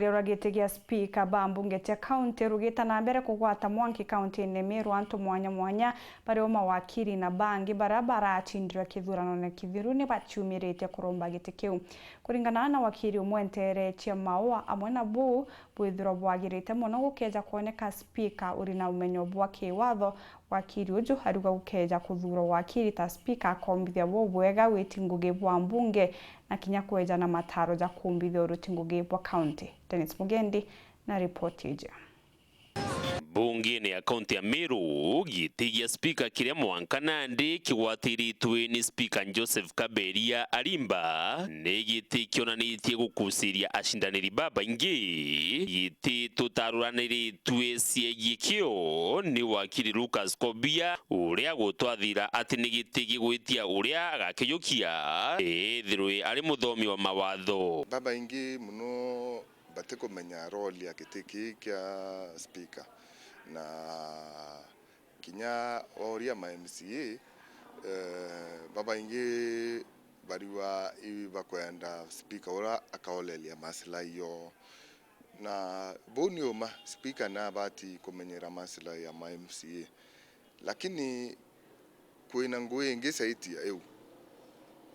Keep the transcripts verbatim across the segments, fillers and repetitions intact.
Ruragite gia spika ba mbunge cia kaunti rugita na mbere kugwata mwanki kaunti-ini Meru, antu mwanya mwanya bario mawakiri na bangi baria baracindirwe kithuranone kithiru ni baciumiritie kuromba giti kiu. Kuringana na wakiri umwe, nteere cia Maua amwe na buu bwithirwa bwagirite mono gukeja kwoneka spika uri na umenyo bwa kiwatho. Wakiri uju ariuga gukeja kuthuurwa wakiri ta spika akombithia bubwega witi ngugi bwa mbunge na kinya kweja na mataro ja kumbithia uruti ngugi bwa kaunti. Dennis Mugendi na ripoti iji. Mbungene ya kaunti ya Meru, giti gia spika kiria mwanka nandi kigwatiritwe ni spika Joseph Kaberia Arimba, ni giti kionanitie gukuciria acindaniri babaingi. Giti tutaruraniritue ciegie kio ni wakiri Lucas Kobia, uria gutwathira ati ni giti gigwitia uria agakijukia, ethirwe ari muthomi wa mawatho. Babaingi mono batikumenya role ya giti kii kia spika, na kinya wauria ma M C A, eh, babaingi bariuga ibakwenda spika uria akaoreria maslahi yoo, na buu ni uma, spika nabati kumenyera maslahi ya ma M C A, lakini kwina ngui ingi saiti ya iu,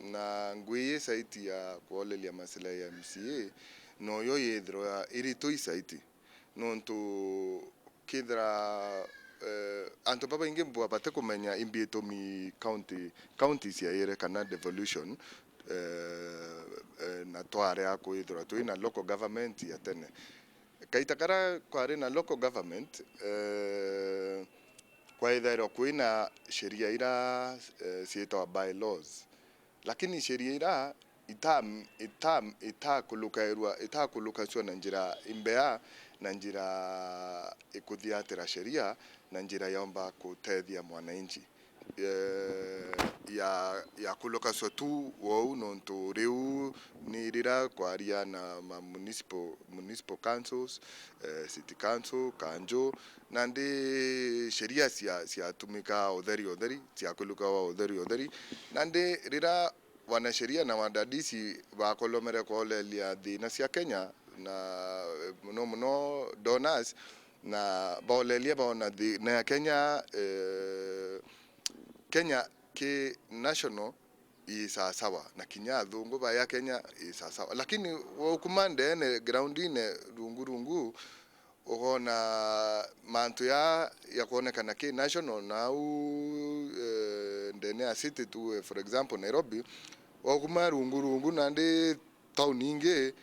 na ngui ii saiti ya kuoreria maslahi ya M C A noyo yithirwa iri tui saiti, nontu kethira, eh, antu babaingi bwa batikumenya imbi itumi county, counties yaire kana devolution, eh, eh, na twarea kwithirwa twina local government ya tene. Kaita karia kwari na local government, eh, kwaithairwa kwina sheria ira, eh, ciitagwa bylaws, lakini sheria ira ita-, ita-, itakulukairwa, itakulukacua na njira imbea, na njira ikuthiatira sheria, na njira yomba kutethia mwananchi. Eh, ya, ya kulukacua tu wou, nontu riu ni rira kwaria na ma municipal, municipal councils, eh, city council, kanjo, nandi sheria cia, ciatumika utheri utheri, ciakulukawa utheri utheri, nandi rira wanasheria na wadadisi bakolomere kuoreria thina cia Kenya na, eh, muno muno donors, na baoreria baona thina ya Kenya, eh, Kenya ki national i sasawa, na kinya athungu ba ya Kenya i sasawa, lakini waukuma ndeene groundine rungu rungu, ukoona mantu ya, ya kwonekana ki national, na au, eh, ndene ya city tu, eh, for example, Nairobi, waukuma rungu rungu nandi town ingi,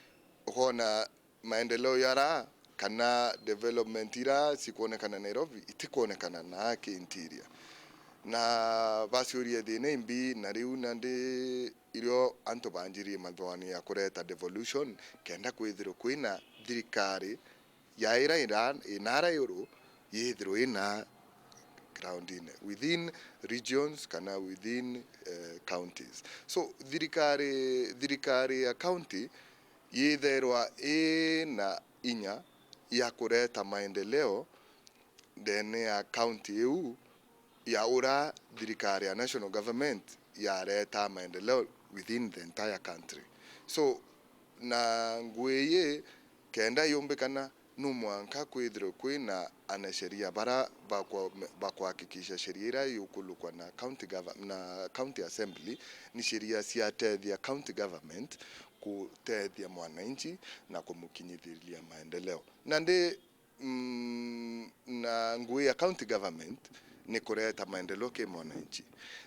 ukoona maendeleo yara kana development ira cikwonekana Nairobi itikwonekana na ki interior. Na baciuria thina imbi, na riu nandi irio antu banjirie mathoani ya kureta devolution, kenda kwithirwa kwina thirikari ya ira ira-, inara iguru yithirwe ina groundine within regions kana within, eh, counties. So thirikari, thirikari ya county yithairwa ina inya ya kureta maendeleo ndene ya county iu ya ura thirikari ya national government yareta maendeleo within the entire country. So, na ngui ii kenda yumbikana, no mwanka kwithirwe kwina anasheria bara bakwa-, bakuhakikisha sheria iria yukulukwa na county gov-, na county assembly ni sheria ciatethia county government kutethia mwananchi na kumukinyithiria maendeleo. Nandi, mm, na ngui ya county government ni kureta maendeleo ki mwananchi.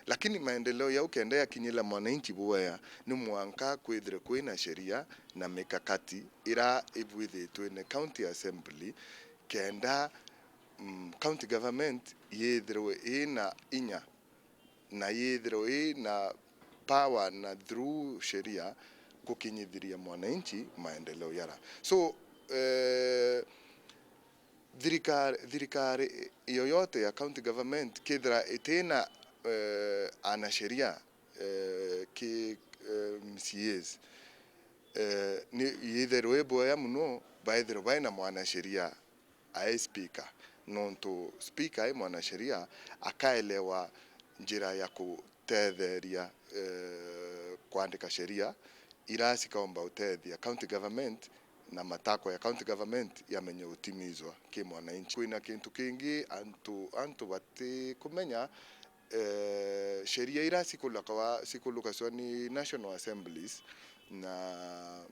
Lakini maendeleo yau kenda yakinyira mwananchi bwega, ni mwanka kwithire kwina sheria na mikakati ira ibwithitwe ni county assembly, kenda, mm, county government yithirwe ina inya na yithirwe ina power na through sheria gukinyithiria mwananchi maendeleo yara. So, eh, thirikari, thirikari yoyote ya county government kethira itina, eh, anasheria, eh, ki, eh, M C As, eh, ni yithirwe ibwega muno baithirwe baina mwanasheria ai speaker, nontu speaker ai mwanasheria akaelewa njira ya kutetheria, eh, kwandika sheria ira cikaomba utethia county government na matakwa ya county government yamenye utimizwa ki mwananchi. Kwina kintu kingi antu, antu batikumenya, eh, sheria ira cikulukwa, cikulukaswa ni national assemblies na,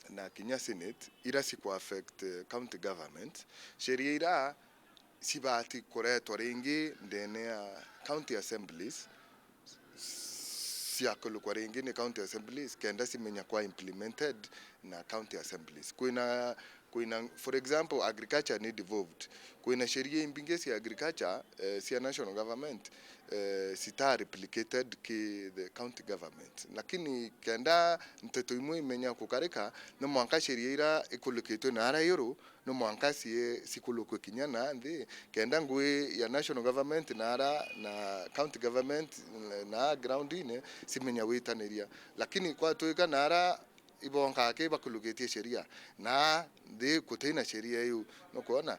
na kinya senate, ira ciku affect, eh, county government, sheria ira cibati kuretwa ringi ndene ya county assemblies, ciakulukwa ringi ni county assemblies kenda cimenya kwa implemented na county assemblies. Kwina, kwina, for example, agriculture ni devolved. Kwina sheria imbingi cia agriculture, eh, cia national government, eh, cita replicated ki the county government. Lakini kenda nteto imwe imenya kukarika, ni mwanka sheria ira ikulukitwe na ara iuru, no mwanka cie cikulukwe kinya na nthi, kenda ngui ya national government na ara na county government na groundine cimenya gwitaniria. Lakini kwatwika na ara ibonkaa ki bakulukitie sheria, na nthi gutina sheria iu, nukwona,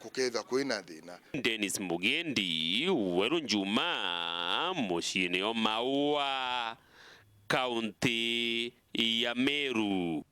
gukethwa kwina thina. Dennis Mugendi, Weru Njuma, muciine o Maua, kaunti ya Meru.